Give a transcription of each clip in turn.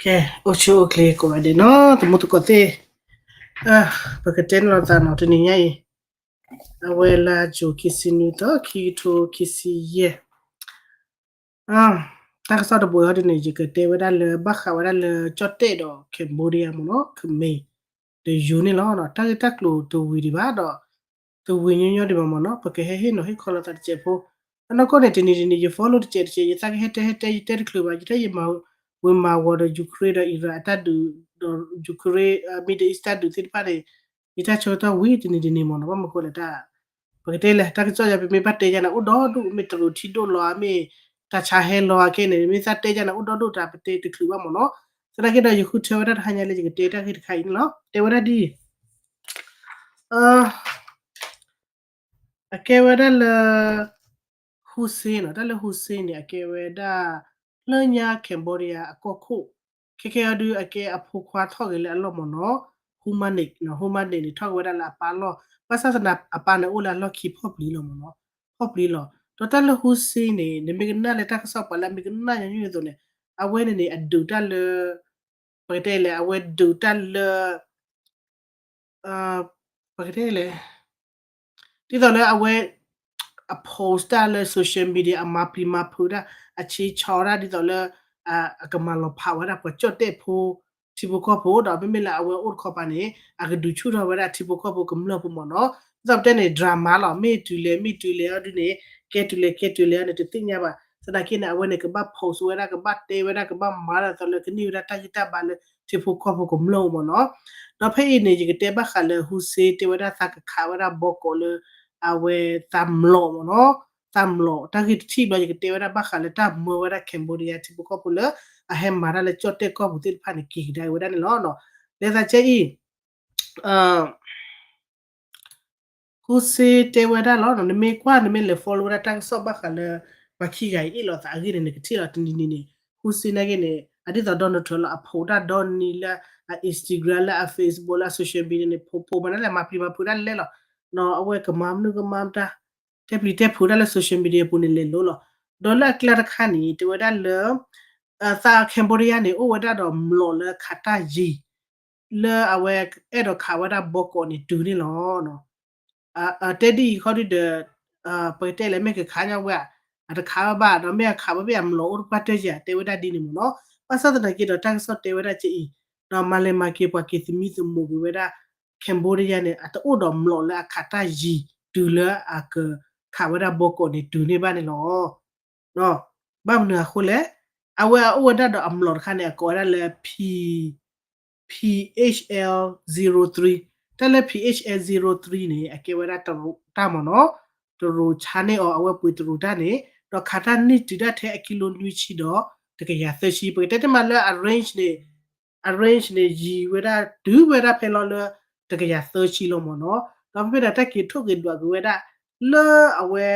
ကဲ အိၣ်ဆူၣ်အိၣ်ချ့ကိးဂၤဒဲးနီၤ သမူသကိးသ့ၣ်, ပကတဲန့ၣ်လိာ်သးနီၤ တနံၤညါအံၤ အဝဲလါယူၤ ခံဆံနွံသီ ခံကထိခံဆံယဲၢ် တၢ်ကစီၣ်တဘိအံၤဒ်န့ၣ် ယကတဲဝဲဒၣ်လၢ ဘၣ်ဃးဝဲဒၣ်လၢကၠီၣ်တဲၣ်ဒီး Cambodia မ့ၢ်နီၤ Khmer ဒီးယိၤန့ၣ်လီၤ. တၢ်ဂ့ၢ်တၢ်ကျိၤတဝံၤဒံးဘၣ်ဒီး တဝံၤညီညီဒံးဘၣ်မ့ၢ်နီၤ ပကဟဲဟ့ၣ်နီၤဟ့ၣ်ခီလိာ်သးတစဲးဖိ. အနီၢ်ကီၢ်န့ၣ် တနံၤတနံၤ ယ follow တစဲးတစဲး ယသးကဟဲတဲဟဲတဲ ယတဲတချုးဘၣ် ယတဲယမၤ ဝံၤမၤဝီၤဒီး Ukraine ဒီး Iran အတၢ်ဒုး ဒီး Ukraine Middle East တၢ်ဒုးသ့ၣ်တဖၣ်န့ၣ် ယတၢ်ဆၢကတီၢ်ဝံၤတနံၤတနံၤမ့ၢ်နီၤ ဘၣ်မနုၤဃိလဲၣ်တၢ် ပကတဲလဲၣ် တၢ်ကစီၣ်ယၤ ပမ့ၢ်ဘၣ်တဲယၤန့ၣ် အိၣ်ဒီဒူၣ် မ့ၢ်တရူးထံဒိၣ်လီၤဧါ မ့ၢ်တၢ်ဆါဟဲလီၤဧါ ခဲအံၤန့ၣ် မ့ၢ်သးတဲယၤန့ၣ် အိၣ်ဒီဒူၣ်တၢ် ပတဲတချုးဘၣ်မ့ၢ်နီၤ. သနာ်က့ဒီး ယဃုထၢဝဲဒၣ်တဟါညါလၢယကတဲတၢ်ဂ့ၢ်တခါအံၤန့ၣ်လီၤ. တဲဝဲဒၣ်ဒ်အံၤ အကဲဝဲဒၣ်လၢ Hun Sen နီၤ တၢ်လၢ Hun Sen န့ၣ် အကဲဝဲဒၣ် လၢညါ Cambodia အကီၢ်ခိၣ် ခဲခဲအံၤဒုး အကဲအဖိခွါထီၣ်ဂ့ၤလၢအလီၢ်မ့ၢ်နီၤ Hun Manet နီၤ Hun Manet န့ၣ် ထီၣ်က့ၤဝဲဒၣ်လၢအပၢ်လီၢ် ဘၣ်ဆၣ်သနာ် အပၢ်န့ၣ်အိၣ်လၢအလီၢ်ခံဖီၣ်ပျံၤလီၤမ့ၢ်နီၤ ဖီၣ်ပျံၤလီၤ. ဒီးတၢ်လၢ Hun Sen န့ၣ် နမ့ၢ်ကနၣ်လၢတၢ်ကစီၣ်ပှၤလၢအမ့ၢ်ကနၣ်ညီနုၢ်အသိးန့ၣ် အဝဲန့ၣ်န့ၣ် အဒုးတၢ်လၢ ပကတဲလဲၣ် အဝဲဒုးတၢ်လၢ ပကတဲလဲၣ် ဒ်သိးလၢအဝဲ အ post တၢ်လၢ social media အမၤပျံၤမၤဖုးတၢ် အဆ့ဆီတၢ် ဒ်သိးလၢ အကမၤလီၤဖးဝဲဒၣ်ပှၤကၠီၣ်တဲၣ်ဖိ ထံဖိကီၢ်ဖိ ဒီးမ့မ့ၢ်လၢအဝဲအိၣ်တခီပၤန့ၣ် အကဒုးဆူၣ်ထီၣ်ဝဲဒၣ်ထံဖိကီၢ်ဖိကမျၢၢ်ဖိမ့ၢ်နီၤ. ဒ်သိးပတဲန့ၣ် drama လီၤ မ့ၢ်တုၤလဲၣ် မ့ၢ်တုၤလဲၣ်အီၤဒုန့ၣ် ကဲတုၤလဲၣ် ကဲတုၤလဲၣ်အီၤန့ၣ် တသ့ၣ်ညါဘၣ်. သနာ်က့န့ၣ် အဝဲန့ၣ် ကဘၣ် post ဝဲဒၣ် ကဘၣ်တဲဝဲဒၣ် ကဘၣ်မၤဒ်သိးလၢကန့ၢ်ဝဲဒၣ်တၢ်ဂံၢ်တၢ်ဘါလၢထံဖိကီၢ်ဖိကမျၢၢ်မ့ၢ်နီၤ. ဒီးဖဲအံၤန့ၣ် ယကတဲဘၣ်ဃးလၢ Hun Sen တဲဝဲဒၣ်သးကခးဝဲဒၣ်ဘီကီးလၢ အဝဲသးမျိာ်မ့ၢ်နီၤ. သးမျိာ် တၢ်ဂ့ၢ်တထံၣ်ဘျီ ယကတဲဝဲဒၣ်ဘၣ်ဃးလၢတၢ်မၢဝဲဒၣ် Cambodia ထံဖိကီၢ်ဖိလၢ အဟဲမၤတၢ်လၢကၠီၣ်တဲၣ်ကီၢ်ပူၤသ့ၣ်တဖၣ်န့ၣ် က့ၤကဒါဝဲဒၣ်န့ၣ်လီၤ. လၢသးကဲအံၤ Hun Sen တဲဝဲဒၣ်လီၤ နမ့ၢ်ကွၢ် နမ့ၢ်လဲၤ follow ဝဲဒၣ်တၢ်ကစီၣ်ဘၣ်ဃးလၢ ပှၤခံဂၤအံၤအ့ၣ်လိာ်သးအဂ့ၢ်န့ၣ် နကထံၣ်လီၤတနံၤနံၤန့ၣ် Hun Sen နာ်က့န့ၣ် အဒ်သိး Donald Trump လီၤ အ post တၢ်ဒီနံၤလၢအ Instagram လၢအ Facebook လၢအ social media န့ၣ် post post မၤဒ်လဲၣ် မၤပျံၤမၤဖုးဒၣ်လဲၣ်လီၤ. အဝဲကမၤမနုၤကမၤတၢ် တဲပျံၤတဲဖုးဒၣ်လၢ social media ပူၤန့ၣ်လဲၤလိၤလီၤ. ဒီးလၢအကျါတခါန့ၣ် တဲဝဲဒၣ်လၢ သး Cambodia န့ၣ် အိၣ်ဝဲဒၣ်ဒီးမျိာ်လၢခးတၢ်ယံၤ လၢအဝဲအဲၣ်ဒိးခးဝဲဒၣ်ဘီကီးန့ၣ်တုၤန့ၣ်လီၤ. တဲဒ်အံၤခီဒုဒီး ပကတဲလဲၣ် မ့ၢ်ကခးညါဝဲ အတခးဘၣ်ဘၣ် ဒီးမ့ၢ်အခးဘၣ်ဘၣ်အမျိာ်အိၣ်တပှၢ်တၢၢ်ယၤ တဲဝဲဒၣ်ဒ်န့ၣ်မ့ၢ်နီၤ. ဘၣ်ဆၣ်သနာ်က့ဒီးတၢ်ကစီၣ်တဲဝဲဒၣ်ကဲအံၤ ဒီးမၤလဲၤမၤက့ၤပှၤက့ၤသမံသမိးက့ၤဝဲဒၣ် Cambodia န့ၣ် အတအိၣ်ဒီးမျိာ်လၢအခးတၢ်ယံၤ တုၤလၢအကခးဝဲဒၣ်ဘီကီးန့ၣ်တုၤန့ၢ်ဘၣ်န့ၣ်လီၤ. ဘၣ်မနုၤအဃိလဲၣ်, အဝဲအအိၣ်ဝဲဒၣ်ဒီးအမျိာ်တခါန့ၣ် အကိးဝဲဒၣ်လၢ P H L zero three တၢ်လၢ P H L zero three န့ၣ် အကဲဝဲဒၣ်တရူးတၢ်မ့ၢ်နီၤ, တရူးဆါန့ၢ်အီၤ အဝဲပှ့ၤတရူးတၢ်န့ၣ် ဒီးခးတၢ်န့ၢ်တုၤဒၣ်ထဲအကံလိနွံဆံဒီး တကယၤသၢဆံ ပကတဲတမံၤလၢအ range န့ၣ် အ range န့ၣ် ယံၤဝဲဒၣ်တုၤဝဲဒၣ်ဖဲလီၤလၢ တကယၤသၢဆံလီၤမ့ၢ်နီၤ. ဒီးဖဲဖဲန့ၣ် တၢ်က့ၤထိၣ်က့ၤဒွးက့ၤဝဲဒၣ် လၢအဝဲ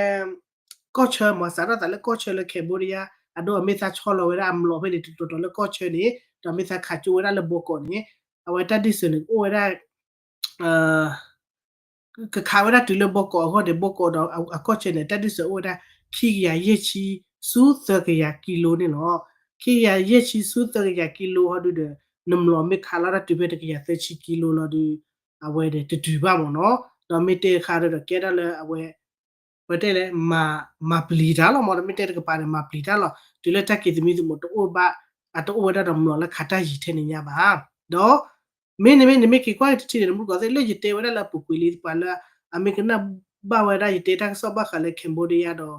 ကီၢ်ဆၢမ့ၢ်စးထီၣ်သးလၢကီၢ်ဆၢလၢ Cambodia အဒိ အမ့ၢ်သးဆီလီၤဝဲဒၣ်အမျိာ်ဖဲန့ၣ် တတီၤတီၤလၢကီၢ်ဆၢန့ၣ် ဒီးမ့ၢ်သးခးကၠိဝဲဒၣ်လၢဘီကီးန့ၣ် အဝဲတၢ်ဒ်စၢၤန့ၣ် ကအိၣ်ဝဲဒၣ် ကခးဝဲဒၣ်တုၤလၢဘီကီးအဂီၢ်န့ၣ် ဘီကီးဒီးအကီၢ်ဆၢန့ၣ် တၢ်ဒ်စၢၤအိၣ်ဝဲဒၣ် ခံကယၤယဲၢ်ဆံ ဆူသၢကယၤကံလိန့ၣ်လီၤ. ခံကယၤယဲၢ်ဆံ ဆူသၢကယၤကံလိဟီဒုဒီး နမျိာ်မ့ၢ်ခးလီၤတၢ်တုၤဖဲတကယၤသၢဆံကံလိလီၤဒု အဝဲန့ၣ်တတုၤဘၣ်မ့ၢ်နီၤ. ဒီးမ့ၢ်တဲတခါဒီးကဲဒၣ်လၢအဝဲ ပတဲလဲၣ် မၤပျံၤတၢ်လီၤမ့ၢ် မ့ၢ်တဲတကပၤန့ၣ် မၤပျံၤတၢ်လီၤ တုၤလၢတၢ်က့ၤသမံသမိးတအိၣ်ဘၣ် အတအိၣ်ဝဲဒၣ်ဒီးမျိာ်လၢခးတၢ်ယံၤထဲန့ၣ်ညါဘၣ်. ဒီး မ့ၢ်န့ၣ်မ့ၢ် နမ့ၢ်က့ၤကွၢ်တထံၣ်န့ၣ် နမူတကိးသ့ၣ် လၢယတဲဝဲဒၣ်လၢအပူၤကွံာ်လံ ပှၤလၢ အမ့ၢ်ကနၣ်ဘၣ်ဝဲဒၣ် ယတဲတၢ်ကစီၣ်ဘၣ်ဃးလၢ Cambodia ဒီး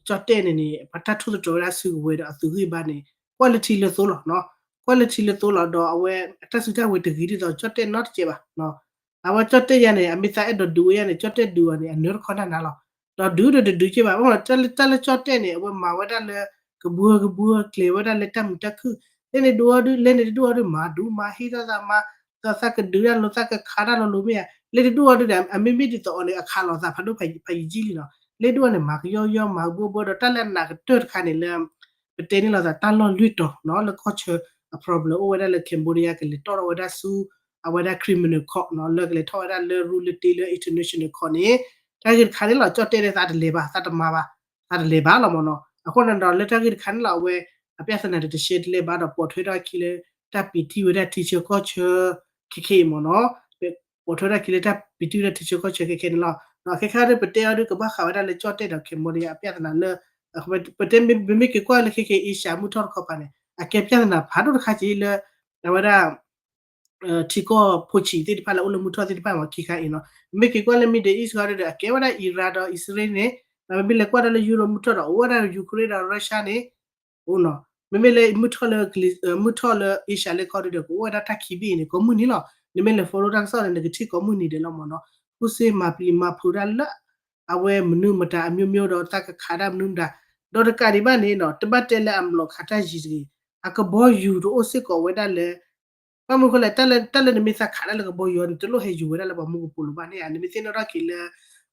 ကၠီၣ်တဲၣ်န့ၣ်န့ၣ် ပှၤတၢ်ထိၣ်သတြီၤဝဲဒၣ်စုကဝဲၤဒီးအသုးဂံၢ်ဘါန့ၣ် ကွၢ်လၢထံလၢသိလီၤ. ကွၢ်လၢထံလၢသိလီၤ ဒီးအဝဲအတၢ်စုတၢ်ဝဲၤတဂ့ၤဒ်သိးကၠီၣ်တဲၣ်နီတစဲးဘၣ်. အဝဲကၠီၣ်တဲၣ်ယါန့ၣ် အမ့ၢ်သးအဲၣ်ဒိးဒုးဝဲယါန့ၣ် ကၠီၣ်တဲၣ်ဒုးအီၤန့ၣ် အနၢတခီနၢ်နၤလီၤ. ဒီးဒုးဒီးတဒုးက့ဘၣ် တၢ်လၢကၠီၣ်တဲၣ်န့ၣ် အဝဲမၤဝဲဒၣ်လၢ ကဘှၢကဘှၢ ကျဲၤဝဲဒၣ်လၢတၢ်မုာ်တၢ်ခုၣ် လၢန့ၣ်ဒုးအီၤဒုး လၢန့ၣ်တဒုးအီၤဒုး မၤဒူမၤဟ့ၣ်ထီၣ်သးမၤ သးကဒုးတၢ်လိၤ သးကခးတၢ်လိၤလိၤမ့ၢ်ဧါ လၢတဒုးအီၤဒုးဒီး အမ့မ့ၢ်ဒ်သိးအီၤန့ၣ် အခးလိာ်သးဖးဒိၣ်ဖးယံာ်ကံလံနီၤ. လၢဒုးအီၤန့ၣ် မၤကယီယီ မၤဘှၢဘှၢ ဒီးတၢ်လၢအနးကတၢၢ်တခါန့ၣ်လၢ ပတဲန့ၢ်လိာ်သးတၢ်လီၢ်လွံၢ်တီၤနီၤ လၢကီၢ်ဆၢအ problem အိၣ်ဝဲဒၣ်လၢ Cambodia ကလဲၤတီၣ်ထီၣ်ဝဲဒၣ်ဆူ အဝဲဒၣ် criminal court နီၤ လၢကလဲၤထီၣ်ဝဲဒၣ်လၢရူလၢတ့လၢ international court န့ၣ် တၢ်ဂ့ၢ်တခါန့ၣ်လီၤ ကၠီၣ်တဲၣ်န့ၣ် သးတလဲၤဘၣ် သးတမၤဘၣ် သးတလဲၤဘၣ်လီၤမ့ၢ်နီၤ. အဃိန့ၣ်ဒီးလၢတၢ်ဂ့ၢ်တခါန့ၣ်လီၤ အဝဲ အပြဿနာတရှဲတလဲဘၣ်ဒီး ပိာ်ထွဲထီၣ်အခံလၢ တၢ်ပံးတံၢ်ဝဲဒၣ်ထံဆၢကီၢ်ဆၢခဲခဲအံၤမ့ၢ်နီၤ. ပိာ်ထွဲထီၣ်အခံလၢတၢ်ပံးတံၢ်ဝဲဒၣ်ထံဆၢကီၢ်ဆၢခဲခဲန့ၣ်လီၤ. ခဲခဲအံၤဒ်ပတဲအီၤဒ် ကဘၣ်ဃးဝဲဒၣ်လၢကၠီၣ်တဲၣ်ဒီး Cambodia အပြဿနာလၢ ပတဲမ့မ့ၢ်က့ၤကွၢ်လၢခဲခဲအံၤ Asia မုၢ်ထီၣ်တခီပၤန့ၣ် အကဲပြဿနာဖးဒိၣ်တခါက့ၤလၢ အဝဲဒၣ် ထံကီၢ်ဖိဆံးသ့ၣ်တဖၣ်လၢအိၣ်လၢမုၢ်ထီၣ်သ့ၣ်တဖၣ်မ့ၢ်ခံခါအံၤနီၤ. မ့မ့ၢ်က့ၤကွၢ်လၢ Middle East ဃီဒီး အကဲဝဲဒၣ် Iran ဒီး Israel န့ၣ်, ဒီးမ့မ့ၢ်လဲၤကွၢ်ဒီးလၢ Europe မုၢ်ထီၣ်ဒီး အိၣ်ဝဲဒၣ် Ukraine ဒီး Russia န့ၣ်, အိၣ်နီၤ. မ့မ့ၢ်လၢမုၢ်ထီၣ်လၢ မုၢ်ထီၣ်လၢ Asia လဲၤခီဒီး ကအိၣ်ဝဲဒၣ်တၢ်ခံဘ့ၣ်အံၤန့ၣ် ကိးမုၢ်နံၤလီၤ. နမ့ၢ်လဲၤ follow တၢ်ကစီၣ်န့ၣ် နကထံၣ်ကိးမုၢ်နံၤဒဲးလီၤမ့ၢ်နီၤ. ဃုစ့မၤပျံၤမၤဖုးတၢ်လၢ အဝဲမနုၤမတၤအမျိုးမျိုးဒီး တၢ်ကခးတၢ်မနုၤမတၤ, ဒီးတကးဒံးဘၣ်န့ၣ်နီၤ တဘၣ်တဲလၢအမျိာ်ခးတၢ်ယံၤတဂ့ၤ, အကဘီယူၤတအိၣ်စ့ၢ်ကီးဝဲဒၣ်လၢ ဘၣ်မနုၤဃိလဲၣ် တၢ်လၢနမ့ၢ်သးခးဒၣ်လၢကဘီယူၤန့ၣ် တလိၣ်ဟဲယူၤဝဲဒၣ်လၢပှၤမူကပိာ်လိၤဘၣ်န့ၣ်ဧါ. နမ့ၢ်သ့ၣ်နီၣ်ထီၣ်က့ၤလၢ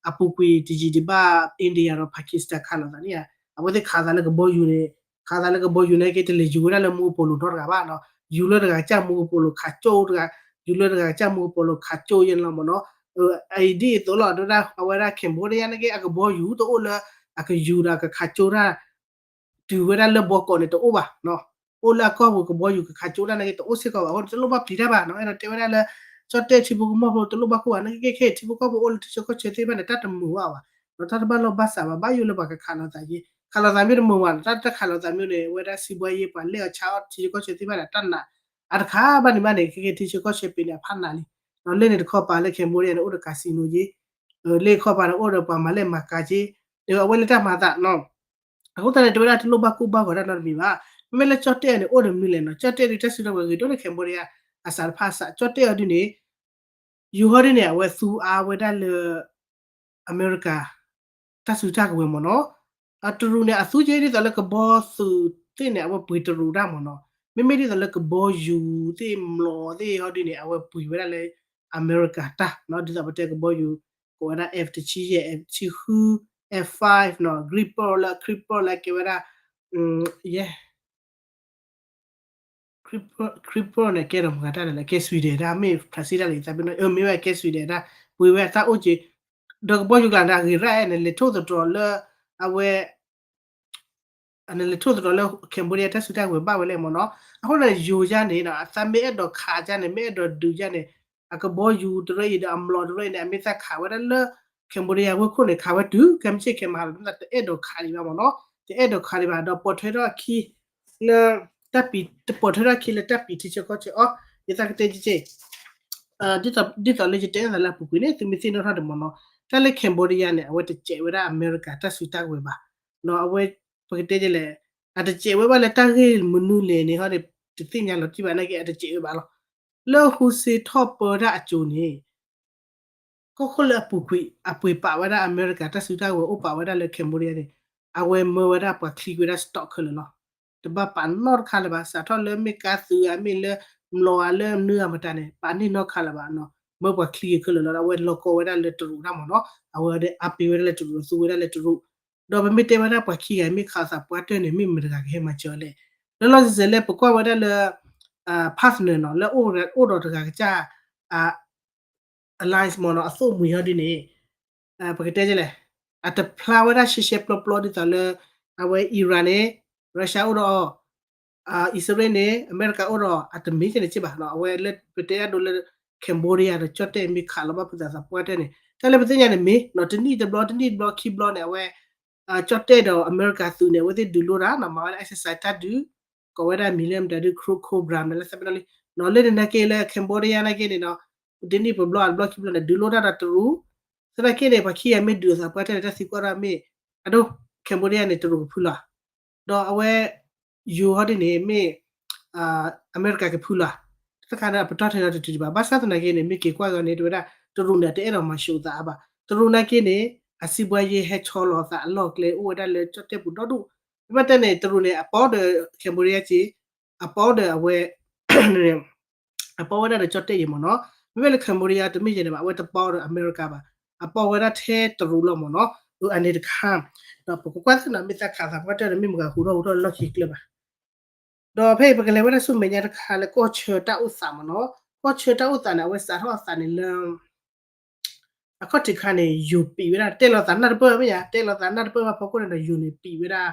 အပူၤကွံာ်တယံာ်ဒံးဘၣ် India ဒီး Pakistan ခးလိာ်သးန့ၣ်ဧါ. အဝဲသ့ၣ်ခးသးလၢကဘီယူၤန့ၣ် ခးသးလၢကဘီယူၤန့ၣ်က့ တလဲၤယူၤဝဲဒၣ်လၢမူကပိာ်လိၤနီတဂၤဘၣ်နီၤ. ယူၤလၢတဂၤကစၢ်မူကပိာ်လိၤခးကၠိတဂၤ, ယူၤလၢတဂၤကစၢ်မူကပိာ်လိၤခးကၠိယဲၢ်န့ၣ်လီၤမ့ၢ်နီၤ. အအံၤဒ်အသိးလီၤ ဒ်ဝဲဒၣ်အဝဲဒၣ် Cambodia န့ၣ်က့ အကဘီယူၤတအိၣ်လၢ အကယူၤဒီးကခးကၠိတၢ် တုၤဝဲဒၣ်လၢဘီကီးန့ၣ်တအိၣ်ဘၣ်နီၤ. အိၣ်လၢအကီၢ်ပူၤကဘီယူၤကခးကၠိတၢ်န့ၣ်က့ တအိၣ်စ့ၢ်ကီးဘၣ်. အဃိန့ၣ် တလိၣ်ဘၣ်ပျံၤတၢ်ဘၣ်နီၤ. အဲၣ်ဒိးတဲဝဲဒၣ်လၢ ကၠီၣ်တဲၣ်ထံဖိကီၢ်ဖိတလိၣ်ဘၣ်ခိၣ်ဘၣ်န့ၣ်က့ ခဲအံၤထံဖိကီၢ်ဖိအိၣ်လၢထံဆၢကီၢ်ဆၢသ့ၣ်တဖၣ်န့ၣ် တၢ်တမုာ်ဘၣ်ဘၣ်. ဒီးတၢ်တဘၣ်လိာ်ဘၣ်စးဘၣ် ဘၣ်ယိၣ်လၢပှၤကခးလိာ်သးယ့ၢ် ခးလိာ်သးမ့ၢ်တမုာ်ဘၣ်နီၤ တၢ်တခးလိာ်သးမ့ၢ်န့ၣ် ဝဲဒၣ်စံးဘှါယ့ၢ်ပှၤလဲၢ်အီၤဆါအီၤထံဆၢကီၢ်ဆၢသ့ၣ်တဖၣ်န့ၣ် တၢ်နာ် အတခါဘၣ်န့ၣ်ဘၣ်န့ၣ် ခဲက့ထံဆၢကီၢ်ဆၢပ့ၤန့ၣ် အဖးနာ်လံ. ဒီးလၢန့ၣ်တခီပၤလၢ Cambodia န့ၣ် အိၣ်ဒီး casino ယ့ၢ် လၢခီပၤန့ၣ် အိၣ်ဒီးပှၤမၤလဲၢ်မၤကၤက့ ဒီးအဝဲလၢတၢ်မၤသးနီၤ. အဃိသတးန့ၣ် တဲဝဲဒၣ်တလိၣ်ဘၣ်ကူၣ်ဘၣ်ဂီၤတၢ်နီတမံၤဘၣ်. မ့မ့ၢ်လၢကၠီၣ်တဲၣ်အံၤန့ၣ် အိၣ်ဒီးမနုၤလဲၣ်နီၤ. ကၠီၣ်တဲၣ်ဒ်တၢ်စုကဝဲၤဂ့ၤဒိၣ်န့ၢ် Cambodia အစးတဖၣ်အစး ကၠီၣ်တဲၣ်အီၤဒ်န့ၣ် ယူၤဟီဒ်န့ၣ် အဝဲသူအါဝဲဒၣ်လၢ အမဲရကၤ တၢ်စုတၢ်ကဝဲၤမ့ၢ်နီၤ. တရူးန့ၣ် အသူက့ဒ်သိးလၢကဘီသုးသ့ၣ်န့ၣ် အဝဲပှ့ၤတရူးတၢ်မ့ၢ်နီၤ. မ့မ့ၢ်ဒ်သိးလၢကဘီယူၤသ့ၣ်မျိာ်သ့ၣ်ဟီဒ်န့ၣ် အဝဲပှ့ၤဝဲဒၣ်လၢအမဲရကၤတၢ်နီၤ. ဒ်သိးပတဲကဘီယူၤ ကိးဝဲဒၣ် F တဆံယဲၢ် F တဆံဃု F five နီၤ Gripen လၢ Gripen လၢကဲဝဲဒၣ် ယဲ Gripen န့ၣ် ကဲဒီးမတၤတၢ်လဲၣ် ကဲ Sweden တၢ် မ့ၢ်ဖရၣ်စ့တၢ်လဲၣ် သးပ့ၤနီၣ် မ့ၢ်ဝဲကဲ Sweden တၢ် ပှ့ၤဝဲတၢ်အိၣ်က့ၤ ဒီးကဘီယူၤကျါန့ၣ် အဂ့ၤရၣ်အဲၣ်န့ၣ် လဲၤထိၣ်သတြီၤလၢ အဝဲ အန့ၣ်လဲၤထိၣ်သတြီၤလၢ Cambodia တၢ်စုတၢ်ကဝဲၤဘၣ်ဝဲလဲၣ်မ့ၢ်နီၤ. အဃိန့ၣ် ယူၤယါန့ၣ် အသးမ့ၢ်အဲၣ်ဒိးခးယါန့ၣ် မ့ၢ်အဲၣ်ဒိးဒုးယါန့ၣ် အကဘီယူၤတရၢအံၤဒီးအမျိာ်တရၢအံၤန့ၣ် အမ့ၢ်သးခးဝဲဒၣ်လၢ Cambodia ဝ့ၢ်ခိၣ်န့ၣ် ခးဝဲတုၤ ခဲမုၢ်ဆ့ၣ်ခဲမုၢ်ဟါလီၤ မ့ၢ်သးတအဲၣ်ဒိးခးဒံးဘၣ်မ့ၢ်နီၤ. တအဲၣ်ဒိးခးဒံးဘၣ် ဒီးပိာ်ထွဲထီၣ်အခံ လၢ တၢ်ပံၤ တပိာ်ထွဲထီၣ်အခံလၢတၢ်ပံၤထံဆၢကီၢ်ဆၢအီၤ ယသးကတဲက့ၤ ဒ်သိးလၢယတဲအသးလၢအပူၤကွံာ်န့ၣ် သုမ့ၢ်သ့ၣ်နီၣ်ထီၣ်ဒံးမ့ၢ်နီၤ, တၢ်လၢ Cambodia န့ၣ် အဝဲတစဲးဝဲဒၣ်အမဲရကၤတၢ်စုတၢ်ကဝဲၤဘၣ်. အဝဲ ပကတဲဒ်လဲၣ် အတစဲးဝဲဘၣ်လၢတၢ်ဂ့ၢ်မနုၤလဲၣ်န့ၣ်ဟီန့ၣ် တသ့ၣ်ညါလီၤတံၢ်ဘၣ်နာ်က့ အတစဲးဝဲဘၣ်လီၤ. လၢဟူစ့ထီၣ်ပၢတၢ်အစိၤန့ၣ် ကီၢ်ခိၣ်လၢအပူၤကွံာ် အပှ့ၤပာ်ဝဲဒၣ်အမဲရကၤတၢ်စုတၢ်ကဝဲၤအိၣ်ပာ်ဝဲဒၣ်လၢ Cambodia န့ၣ် အဝဲမၢဝဲဒၣ်ပှၤချံကွံာ်ဝဲဒၣ် stock ခဲလၢာ်လီၤ. တဘၣ်ပာ်နီတခါလၢၤဘၣ် စးထီၣ်လၢမ့ၢ်ကါသုးဧါ မ့ၢ်လၢမျိာ်ဧါ လၢမနုၤဧါမတၤန့ၣ် ပာ်န့ၢ်နီတခါလၢၤဘၣ်နီၤ. မၢပှၤချံက့ၤခဲလၢာ်လီၤ အဝဲလီၤကီဝဲဒၣ်လၢတရူးတၢ်မ့ၢ်နီၤ အဝဲအပှ့ၤဝဲဒၣ်လၢတရူး သူဝဲဒၣ်လၢတရူး ဒီးပမ့ၢ်တဲဝဲဒၣ်ပှၤခံဂၤမ့ၢ်ခးသးပှၢ်တၢၢ်န့ၣ် မ့ၢ်မတၤတဂၤကဟဲမၤစၢၤလဲၣ်. လၢလီၢ်စံးစဲးလၢပကွၢ်ဝဲဒၣ်လၢ partner နီၤ လၢအိၣ်ဒီးတဂၤကစၢ် alliance မ့ၢ်နီၤ အသိၣ်မှံၤဟီဒ်န့ၣ် ပကတဲလဲၣ် အတဖျါဝဲဒၣ်ရှဲရှဲပျီပျီဒ်သိးလၢ အဝဲ Iran န့ၣ် Russia အိၣ်ဒီးအီၤ အံၣ်စရ့လးန့ၣ် အမဲရကၤအိၣ်ဒီးအီၤ အတမ့ၢ်ကဲန့ၣ်စ့ၢ်ဘၣ်နီၤ အဝဲလၢပတဲဒၣ်ဒိလၢ Cambodia ဒီးကၠီၣ်တဲၣ်မ့ၢ်ခးလီၤဘၣ်ဖုသးသးပှၢ်တၢၢ်န့ၣ် တၢ်လၢပသ့ၣ်ညါန့ၣ်မ့ၢ်နီၤ တနံၣ်တဘျီ တနံၣ်တဘျီ ခံဘျီန့ၣ် အဝဲ ကၠီၣ်တဲၣ်ဒီးအမဲရကၤသုးန့ၣ် အဝဲသ့ၣ်ဒုးလိတၢ်နီၤ မၤဝဲဒၣ် exercise တၢ်ဒုး ကိးဝဲဒၣ်မံၤလၢမတၤဒုး Cobra မတၤလၢသးပ့ၤနီၣ်လံ နီၤလၢန့ၣ်နာ်က့လၢ Cambodia နာ်က့န့ၣ်နီၤ တနံၣ်ပဘျီ တဘျီခံဘျီန့ၣ် ဒုးလိတၢ်ဒီးတရူး သနာ်က့န့ၣ် ပှၤခံဂၤမ့ၢ်ဒုးအသးပှၢ်တၢၢ်န့ၣ် တၢ်သံကွၢ်ထီၣ်မ့ၢ် အဒိ Cambodia န့ၣ် တရူးကဖုလီၤ ဒီးအဝဲ ယိၤဟီဒ်န့ၣ် မ့ၢ် အမဲရကၤကဖုလီၤ တခါန့ၣ် ပတီၢ်ထဲဒီးတတုၤဒံးဘၣ် ဘၣ်ဆၣ်သနာ်က့န့ၣ် မ့ၢ်က့ၤကွၢ်ဂီၤန့ၣ် တဝဲဒၣ် တရူးန့ၣ် တအဲၣ်ဒိးမၤၡိးသးအါဘၣ် တရူးနာ်က့န့ၣ် အစံးဘှါယ့ဟဲဆီလီၤသးအလီၢ်ကျဲအိၣ်ဝဲဒၣ်လၢကၠီၣ်တဲၣ်ပူၤဒီဒူၣ် မ့ၢ်ဘၣ်တဲန့ၣ် တရူးန့ၣ် အပီဒီး Cambodia က့ အပီဒီးအဝဲ အပီဝဲဒၣ်ဒီးကၠီၣ်တဲၣ်ယဲမ့ၢ်နီၤ မ့မ့ၢ်လၢ Cambodia တမ့ၢ်ယဲန့ၣ်ဘၣ် အဝဲတပီဒီးအမဲရကၤဘၣ် အပီဝဲဒၣ်ထဲတရူးလီၤမ့ၢ်နီၤ အန့ၣ်တခါ ဒီးပကကွၢ်သ့ၣ်နီၤ မ့ၢ်သးခးသးပှၢ်တၢၢ်ဒီး မ့ၢ်မတၤဟူထီၣ်ဟူထီၣ်လၢလီၢ်ခံကျၢၢ်ဘၣ် ဒီးဖဲအံၤပကလဲၤဝဲဒၣ်ဆူမဲာ်ညါတခါလၢကီၢ်ဆၢတၢ်အိၣ်သးမ့ၢ်နီၤ ကီၢ်ဆၢတၢ်အိၣ်သးန့ၣ် အဝဲစးထီၣ်အသးန့ၣ်လၢ အခီၣ်ထံးခါန့ၣ် ယိၤပံးဝဲဒၣ် တဲလီၤသးနၢ်တပၢၢ်မ့ၢ်ယါ တဲလီၤသးနၢ်တပၢၢ်ဘၣ်ဖီခိၣ်န့ၣ်ဒီး ယိၤန့ၣ်ပံးဝဲဒၣ်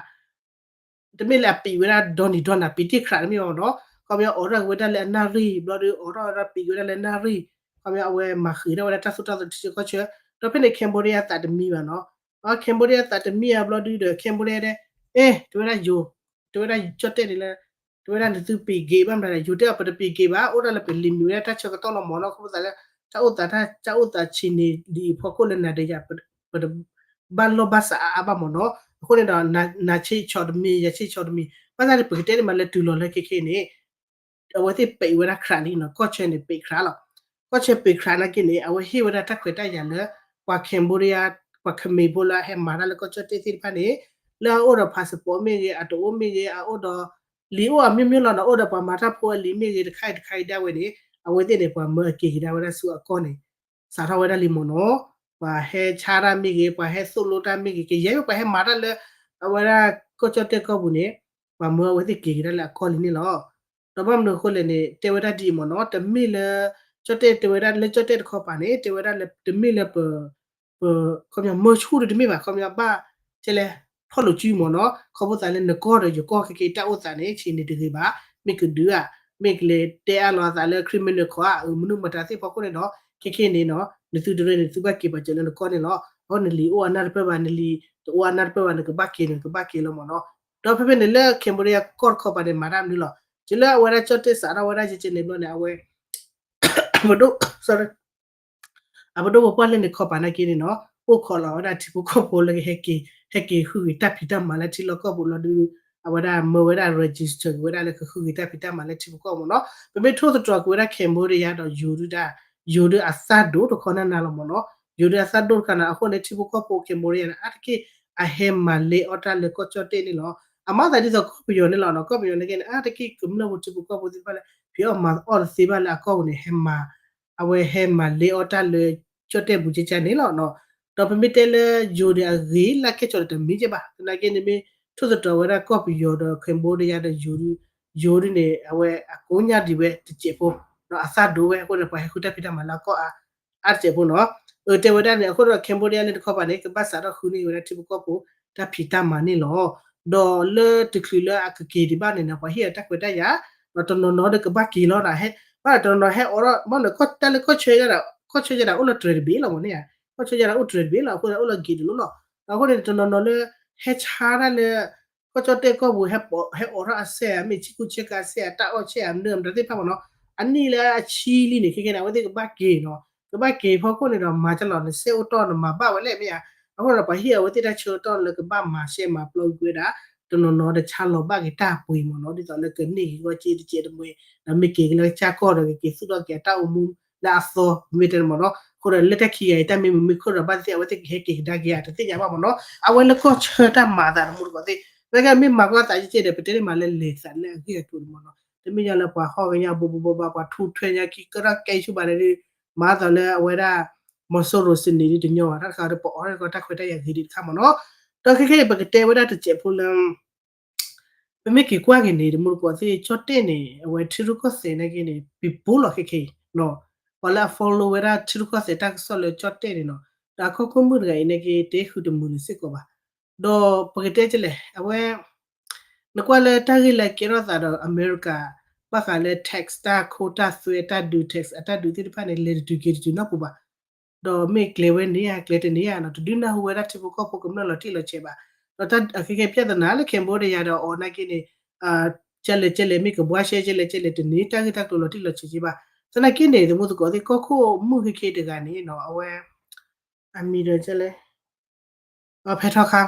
တမ့ၢ်လၢအပံးဝဲဒၣ်ဒီနံၤဒီနၤ ပံးတ့ၢ်ခရးတမ့ၢ်ဘၣ်နီၤ, ခီပညီအိးထီၣ်က့ၤဝဲဒၣ်လၢအနၣ်ရံၣ် ဘျီဒီးအိးထီၣ်ဝဲဒၣ်ပံးဝဲဒၣ်လၢနၣ်ရံၣ်, ခီပညီအဝဲမၤဃံးထီၣ်ဝဲဒၣ်တၢ်သိၣ်တၢ်သီထံဆၢကီၢ်ဆၢ, ဒီးဖဲန့ၣ် Cambodia သးတမံဘၣ်နီၤ, Cambodia သးတမံအဘျီဒုဒီး Cambodia ဒဲ အဲ တဝဲဒၣ်ယိၤ, တဝဲဒၣ်ကၠီၣ်တဲၣ်န့ၣ်လၢ တဝဲဒၣ်နသုပံးက့ၤဘၣ်မတၤလဲၣ်, ယိၤတဲအီၤ ပတပံးက့ၤဘၣ်, အိၣ်ဒၣ်လၢပလံၤမံၤဝဲဒၣ်တၢ်ဆၢကတီၢ်လီၤမၢ်နီၤ, အဃိသတးလၢ တၢ်အိၣ်သးတၢ် တၢ်အိၣ်သးဆံးန့ၣ်ဒ်အံၤဖီခိၣ်လၢနၤဒီးယၤ ပတဘၣ်လီၢ်ဘၣ်စးအါအါဘၣ်မၢ်နီၤ, အဃိန့ၣ်ဒီး နၤဆံးဆီၣ်တမံၤ ယၤဆံးဆီၣ်တမံၤ ဘၣ်ဆၣ်န့ၣ် ပကတဲန့ၣ်မးလၢတုၤလီၤလၢခဲခဲအံၤန့ၣ် အဝဲသ့ၣ်ပံးဝဲဒၣ်ခရးလံနီၤ, ကီၢ်ဆၢန့ၣ်ပံးခရးလီၤ, ကီၢ်ဆၢပံးခရးနာ်က့န့ၣ် အဝဲဟ့ၣ်ဝဲဒၣ်တၢ်ခွဲးတၢ်ယာ်လၢ ပှၤ Cambodia ပှၤခမ့ၢ်ဖိလၢအဟဲမၤတၢ်လၢကီၢ်ကၠီၣ်တဲၣ်သ့ၣ်တဖၣ်န့ၣ် လၢအအိၣ်ဒီး passport မ့ၢ်ဂ့ၤ အတအိၣ်မ့ၢ်ဂ့ၤ အအိၣ်ဒီး လံာ်အိၣ်အမျိုးမျိုးလီၤနီၤ, အိၣ်ဒီးပှၤမၤတၢ်ဖိအလံာ်မ့ၢ်ဂ့ၤ တခါအံၤတခါအံၤဒၣ်ဝဲန့ၣ် အဝဲသ့ၣ်န့ၣ် ပှၤမၢအက့ၤကဒါဝဲဒၣ်ဆူအကီၢ်န့ၣ် စးထီၣ်ဝဲဒၣ်လံမၢ်နီၤ, ပှၤဟဲဆါတၢ်မ့ၢ်ဂ့ၤ ပှၤဟဲသိၣ်လိတၢ်မ့ၢ်ဂ့ၤ ကယဲၢ်မ့ၢ်ပှၤဟဲမၤတၢ်လၢ အဝဲဒၣ်ကီၢ်ကၠီၣ်တဲၣ်ကီၢ်ပူၤန့ၣ် ပှၤမၢအဝဲသ့ၣ်က့ၤကဒါလၢအကီၢ်လံန့ၣ်လီၤ. ဒီးဘၣ်မနုၤအဃိလဲၣ်န့ၣ် တဲဝဲဒၣ်ဒ်အံၤမၢ်နီၤ, တမ့ၢ်လၢ ကၠီၣ်တဲၣ်တဲဝဲဒၣ်လၢကၠီၣ်တဲၣ်တခီပၤန့ၣ် တဲဝဲဒၣ်လၢ တမ့ၢ်လၢပ ပ ခီပညီမၢဆူၣ်ဒီးတမ့ၢ်ဘၣ်, ခီပညီဘၣ် ကဲလဲၣ် ဖီၣ်လိာ်စုမၢ်နီၤ, ခီဖျိသးလၢနကီၢ်ဒီးယကီၢ်ခဲက့ၤတၢ်အိၣ်သးန့ၣ် ဆံးန့ၣ်တဂ့ၤဘၣ်, မ့ၢ်ကဒုးဧါ, မ့ၢ်ကလဲၤတဲအါလီၤအသးလၢ criminal ခိးဧါ, မနုၤမတၤသ့ၣ်ဖီခိၣ်န့ၣ်ဒီး ခဲခဲန့ၣ်နီၤ နသုတရၢန့ၣ် သုဘၣ်က့ၤပာ်စၢၤလၢနကီၢ်န့ၣ်လီၤ. အဃိနလံာ်အိၣ်အနၢ်တပၢၢ်ဘၣ်, နလံာ်တအိၣ်အနၢ်တပၢၢ်ဘၣ် နကဘၣ်က့ၤန့ၣ် နကဘၣ်က့ၤလီၤမၢ်နီၤ. ဒီးဖဲဖဲန့ၣ်လၢ Cambodia ကီၢ်တခီပၤန့ၣ် မၤတၢ်မနုၤလီၤ, တုၤလၢအဝဲဒၣ်ကၠီၣ်တဲၣ်စးထီၣ်ဝဲဒၣ်ယဲကဲန့ၣ်ဘျီန့ၣ် အဝဲ ပဒိၣ် sorry အပဒိၣ်ပပှၢ်လၢန့ၣ်ခီပၤနာ်က့န့ၣ်နီၤ အိၣ်ခိးလီၤဝဲဒၣ်ထံဖိကီၢ်ဖိလၢကဟဲက့ၤ ဟဲက့ၤဟုၣ်ဂ့ၤတၢ်ဖံးတၢ်မၤလၢထံလီၢ်ကီၢ်ပူၤလီၤဒုး အဝဲဒၣ်မၢဝဲဒၣ် register က့ၤဝဲဒၣ်လၢကဟုၣ်ဂ့ၤတၢ်ဖံးတၢ်မၤလၢထံဖိကီၢ်ဖိမၢ်နီၤ. ပမ့ၢ်ထိၣ်သတြီၤက့ၤဝဲဒၣ် Cambodia ဒီးယိၤဒုဒၣ် ယိၤဒုအသၣ်ဒိၣ်တခီနၢ်နၢ်လီၤမၢ်နီၤ. ယိၤဒုအသၣ်ဒိၣ်တခီနၢ် အဃိန့ၣ် ထံဖိကီၢ်ဖိ Cambodia န့ၣ် အါတက့ၢ်အဟဲမၤလဲအီၣ်တၢ်လၢကီၢ်ကၠီၣ်တဲၣ်န့ၣ်လီၤ. အမၤသးဒ်သိးကီၢ်ပယီၤန့ၣ်လီၤနီၤ. ကီၢ်ပယီၤန့ၣ်က့န့ၣ် အါတက့ၢ်ကမျၢၢ်ဖိထံဖိကီၢ်ဖိသ့ၣ်တဖၣ်လၢ ဖံးအီၣ်မၤအီၣ်တသ့ဘၣ်လၢအကီၢ်ပူၤန့ၣ် ဟဲမၤ အဝဲဟဲမၤလဲအီၣ်တၢ်လၢကၠီၣ်တဲၣ်ပူၤကကန့ၣ်လီၤနီၤ. ဒီးပမ့ၢ်တဲလၢယိၤန့ၣ်အဂ့ၢ်လၢအကဲကီးဒီးတမ့ၢ်ကဲဘၣ်. သနာ်က့န့ၣ်မ့ၢ်ထိၣ်သတြီၤဝဲဒၣ်ကီၢ်ပယီၤဒီး Cambodia ဒီးယိၤဒု ယိၤဒုန့ၣ် အဝဲအကိးညါဒံးဝဲတစဲးဖိ ဒီးအသၣ်ဒိၣ်ဝဲအဃိန့ၣ် ပှၤဟဲဃုတၢ်ဖံးတၢ်မၤလၢအကီၢ်အါ အါတစဲးဖိနီၤ. အတဲဝဲဒၣ်န့ၣ် အဃိဒီး Cambodia လၢတခီပၤန့ၣ် ကဘၣ်စးထီၣ်ဃုန့ၢ်ဝဲဒၣ်ထံဖိကီၢ်ဖိတၢ်ဖံးတၢ်မၤန့ၣ်လီၤ. ဒီးလၢတချုးလၢအကက့ၤဒံးဘၣ်န့ၣ်နီၤ ပှၤဟ့ၣ်အတၢ်ခွဲးတၢ်ယာ် ဒီးတနီၤနီၤဒီးကဘၣ်က့ၤလီၤဒီး ဟဲ ဘၣ်ဒီးတနီၤနီၤဟဲအိးထီၣ် ဘၣ်လၢတၢ်လၢကီၢ်ဆၢယါဒီး ကီၢ်ဆၢယါဒီးအိၣ်လၢတြဲၤတဘ့ၣ်လီၤမၢ်န့ၣ်ဧါ. ကီၢ်ဆၢယါဒီးအိၣ်တြဲၤတဘ့ၣ်လီၤ အဃိဒီးအိၣ်လၢဂ့ၤတလိၣ်လီၤ. အဃိန့ၣ် တနီၤနီၤလၢ ဟဲဆါတၢ်လၢ ကီၢ်ကၠီၣ်တဲၣ်ကီၢ်ပူၤ ဟဲအိးထီၣ်အစဲးဧါ မ့ၢ်ဆ့ကူဆ့ကၤအစဲးဧါ တၢ်အီၣ်ဆဲးဧါ မနုၤမတၤသ့ၣ်တဖၣ်မၢ်နီၤ အနံၣ်လၢအဆံလံန့ၣ် ခဲခဲန့ၣ် အဝဲသ့ၣ်ကဘၣ်က့ၤနီၤ. ကဘၣ်က့ၤဖီခိၣ်န့ၣ်ဒီး မၤတလီၤနစဲးအိၣ်တီၢ်နမၤဘၣ်ဝဲလဲၣ်မ့ၢ်ဧါ. အဃိဒီးပှၤဟ့ၣ်အဝဲသ့ၣ်တၢ်ဆၢကတီၢ်လၢကဘၣ်မၤရှဲမၤပျီကွံာ်ဝဲဒၣ် တနီၤနီၤဒီးဆါလီၤဘၣ်က့ၤတၢ်ပှ့ၤမၢ်နီၤ ဒ်သိးလၢကန့ၢ်က့ၤကီၢ်စ့တစဲးတမှဲၤ ဒီးမ့ၢ်က့ၤက့ၤလၢကစၢ်ကီၢ်ဒီးကက့ၤသူၣ်ထီၣ်က့ၤအတၢ်အိၣ်မူလၢအသီ မ့ၢ်တဲမၢ်နီၤ. အဃိဒီးလၢတၢ်ခံဂၤအံၤ တၢ်မ့ၢ်မုာ်မ့ၢ်ခုၣ်ဒီးဘၣ်သ့ၣ်သ့ၣ် အဝဲသ့ၣ်ကဟဲက့ၤကဒါက့ၤဧါ တသ့ၣ်ညါဘၣ်မၢ်နီၤ. အဝဲလၢကီၢ်ဆၢတၢ်မၤအသးတမူတကိးသ့ၣ် ဝဲကမ့ၢ်မၤကွၢ်သးယကဲဒီး ပတဲန့ၣ်မးလၢလဲၤသးလၢအဂ့ၢ်အကျိၤန့ၣ်မၢ်နီၤ. တမ့ၢ်ညါလၢပှၤဟီၣ်ကညါဘိဘိဘိဘၣ် ပှၤထူၣ်ထွဲညါခံကရၢၢ်ကဲဆူၣ်ဘၣ်န့ၣ်ဒုး မၤအသးလၢအဝဲဒၣ် မီၤစိရိၤစနံးဒုးတညီဘၣ် တၢ်တခါဒီးပအီၣ်တၢ်တခီတၢ်ခွဲးတၢ်ယာ်ဂ့ၤဒံးတခါမၢ်နီၤ. ဒီးခဲခဲအံၤ ပကတဲဝဲဒၣ်တစဲးဖိလၢ ပမ့ၢ်က့ၤကွၢ်က့ၤန့ၣ် တမူတကိးသ့ၣ် ကၠီၣ်တဲၣ်န့ၣ် အဝဲထံရူၢ်ကီၢ်သဲးနာ်က့န့ၣ် ပံၤပိလီၤခဲခဲအံၤနီၤ. ပှၤလၢအ follow ဝဲဒၣ်ထံရူၢ်ကီၢ်သဲးတၢ်ကစီၣ်လၢကၠီၣ်တဲၣ်န့ၣ်နီၤ ဒီးအခီၣ်ခိၣ်မုၣ်တဂၤအံၤနာ်က့ တဟဲဃုတမုာ်န့ၣ်စ့ၢ်ကီးဘၣ်. ဒီးပကတဲကလဲၣ် အဝဲ နကွၢ်လၢတၢ်ဂ့ၢ်လၢကဲထီၣ်သးဒီးအမဲရကၤ ဘၣ်ဃးလၢ tax တၢ်ခိတၢ်သွဲတၢ်ဒုး tax အတၢ်ဒုးသ့ၣ်တဖၣ်န့ၣ် လဲၤတတုၤက့ၤတတုၤနီတပူၤဘၣ်. ဒီးမ့ၢ်ကျဲၤဝဲန့ၣ်ဧါ ကျဲၤတန့ၢ်ဧါနီၤ တဒုးနၢ်ဟူဝဲဒၣ်ထံဖိကီၢ်ဖိကမျၢၢ်လီၤတံၢ်လီၤဆဲးဘၣ်. ဒီးတၢ်အခဲခဲပြဿနာလၢ Cambodia ဒီးအီၤနာ်က့န့ၣ် ကဲလဲၣ်ကဲလဲၣ်မ့ၢ်ကဘှါရှဲ ကဲလဲၣ်ကဲလဲၣ်တန့ၢ်တၢ်ဂ့ၢ်တၢ်ကျိၤလီၤတံၢ်လီၤဆဲးက့ၤဘၣ်. သနာ်က့န့ၣ် တမူတကိးသ့ၣ် ကီၢ်ခိၣ်မုၣ်ခဲခဲတဂၤန့ၣ်နီၤ အဝဲ အမံၤဒီးကဲလဲၣ် ဖဲထီခါ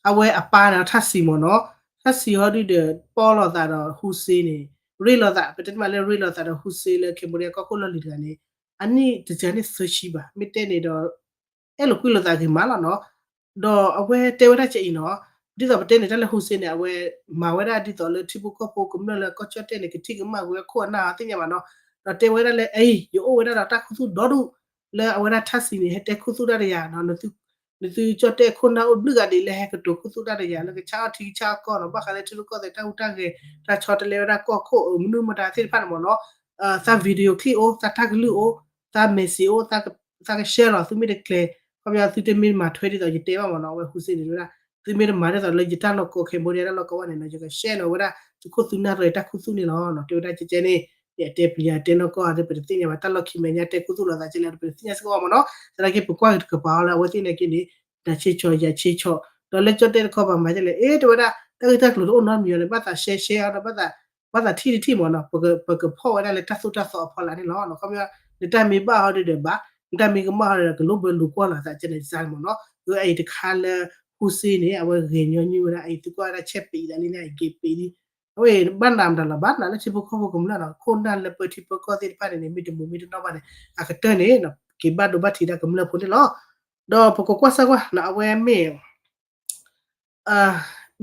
အဝဲအပၢ်န့ၣ် ထၣ်စံးမၢ်နီၤ ထၣ်စံးဟီဒုဒီး ပီၣ်လိာ်သးဒီး ဟူစ့န့ၣ် ရ့လိာ်သး ပတဲတမံၤလၢရ့လိာ်သးဒီး ဟူစ့လၢ Cambodia ကီၢ်ခိၣ်လီၢ်လံၤတဂၤန့ၣ် အနံၣ်တစှၤန့ၣ်သၢဆံဘၣ် မ့ၢ်တဲန့ၣ်ဒီး အဲၣ်လိာ်ကွံလိာ်သးဂ့ၤမးလီၤနီၤ. ဒီးအဝဲတဲဝဲဒၣ်ကဲအံၤနီၤ ဒ်သိးပတဲန့ၣ် တၢ်လၢဟူစ့န့ၣ် အဝဲမၤဝဲဒၣ်ဒ်သိးလၢထံဖိကီၢ်ဖိကမျၢၢ်လၢကီၢ်ကၠီၣ်တဲၣ်န့ၣ် ကထံၣ်ကမၣ်ဝဲခိၣ်အနၢ်အသ့ၣ်ညါဘၣ်နီၤ. ဒီးတဲဝဲဒၣ်လၢ အံၤ ယအိၣ်ဝဲဒၣ်ဒီးတၢ်ခူသူၣ်ဒီဒူၣ် လၢအဝဲဒၣ်ထၣ်စံးန့ၣ် ဟဲတဲခူသူၣ်တၢ်ဒီးယၤနီၤ နသုကၠီၣ်တဲၣ်ခိၣ်နၢ်အိၣ်ဘျုးဂၤဒ်လဲၣ် ဟဲကတိၤခူသူၣ်တၢ်ဒီးယၤ လၢကဆါအီၣ်ထံကဆါအီၣ်ကီၢ်နီၤ ဘၣ်ဃးလၢထံရူၢ်ကီၢ်သဲးတၢ်ဟူးတၢ်ဂဲၤ တၢ်ဆီတလဲဝဲဒၣ်ကီၢ်ခိၣ်အမနုၤမတၤသ့ၣ်တဖၣ်န့ၣ်မၢ်နီၤ သး video clip အိၣ် သးတၢ်ကလုၢ်အိၣ် သး message အိၣ် သးက share လီၤ သုမ့ၢ်တကျဲၤ ခီပညီသုတမ့ၢ်မၤထွဲဒ်သိးယတဲဘၣ်မၢ်နီၤ အဝဲဟူစ့န့ၣ်ဝဲဒၣ် သုမ့ၢ်တမၤဒ်သိးလၢယတၢ်လီၢ်ကီ Cambodia တၢ်လီၢ်ကီဘၣ်န့ၣ်နီၤ ယက share နီၤဝဲဒၣ် သုခိၣ်သုနၢ်သ့ၣ်တၢ်ခူသူၣ်န့ၣ်လီၤ. တဲဝဲဒၣ်ကဲကဲန့ၣ် ယတဲပျံၤယတဲနီၢ်ကီၢ်ဒီး ပတသ့ၣ်ညါဘၣ် တၢ်လီၢ်ခံမဲာ်ညါတဲခူသူၣ်လိာ်သးကဲလဲၣ်ဒီး ပတသ့ၣ်ညါစ့ၢ်ကီးမ့ၢ်နီၤ. သနာ်က့ ပကွၢ်ကပၤအီၤလၢအဝဲသ့ၣ်နာ်က့န့ၣ် တၢ်ဆ့ဆီ ယၤဆ့ဆီ ဒီးလၢကၠီၣ်တဲၣ်တခီပၤမၤဒ်လဲၣ် အ့ တဲဝဲဒၣ် တၢ်ဂ့ၢ်တၢ်ကျိၤတအိၣ်နီတမံၤအီၤလၢ ဘၣ်သး share share အီၤဒီး ဘၣ်သးထံၣ်တထံၣ်မ့ၢ်နီၤ ပကဖီၣ်ဝဲဒၣ်လၢတၢ်သိၣ်တၢ်သီအဖီလာ်န့ၣ်လီၤ. ခီပညီ နတၢ်မ့ၢ်ဘၣ်ဟီဒ်ဒီးဘၣ် နတၢ်မ့ၢ်ကမၣ်ဟီဒီး ကလိၣ်ဘၢလူၤကွၢ်လိာ်သးကဲန့ၣ်စ့ၢ်ကီးမ့ၢ်နီၤ. အအံၤတခါလၢ ဟူစ့န့ၣ် အဝဲဂဲၤညီနုၢ်ဝဲဒၣ် အအံၤသုကွၢ်ဝဲဒၣ် ဆဲးပံးသးလံန့ၣ် အံၤက့ၤပံးလံ အဝဲဘၣ်နးမတၤလီၤဘၣ် နးလၢထံဖိကီၢ်ဖိကမျၢၢ်နီၤ ခိၣ်နၢ်လၢပၢထံပၢကီၢ်သ့ၣ်တဖၣ်န့ၣ်န့ၣ် မ့ၢ်တမူမ့ၢ်တနီၣ်ဘၣ်န့ၣ် အကတၢၢ်န့ၣ် က့ၤဘၣ်ဒိဘၣ်ထံးဒၣ်ကမျၢၢ်ဖိန့ၣ်လီၤ. ဒီးပကကွၢ်စၢ်ကွၢ်နီၤ အဝဲမ့ၢ်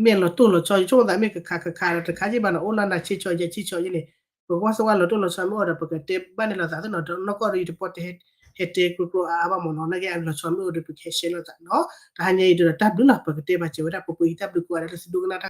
မ့ၢ်လီၤတိၢ်လီၤဆီ ယဆိကမိၣ်သးမ့ၢ်ကခးခးခးဒီးတခါက့ဘၣ်နီၤ အိၣ်လၢနၤဆ့ဆီယၤဆ့ဆီယဲန့ၣ် ပကကွၢ်စၢ်ကွၢ်လီၤတိၢ်လီၤဆီမ့ၢ်အိၣ်ဒီး ပကတဲဘၣ်န့ၣ်လိာ်သးသ့နီၤ နီၢ်ကီၢ်ဒီးယတပီၢ်တဲ ဟဲတဲကျိကျိအါအါဘၣ်မ့ၢ်နီၤ နာ်က့အလီၤဆီမ့ၢ်အိၣ်ဒီး ပကဟဲ share လိာ်သးနီၤ. တဟါညါအံၤဒီးတၢ်ဘျုးလီၤ ပကတဲဘၣ်စၢၤဝဲဒၣ် ပပှ့ၤအံၤတၢ်ဘျုးကိးဂၤဒဲးလၢသုဒိကနၣ်တၢ်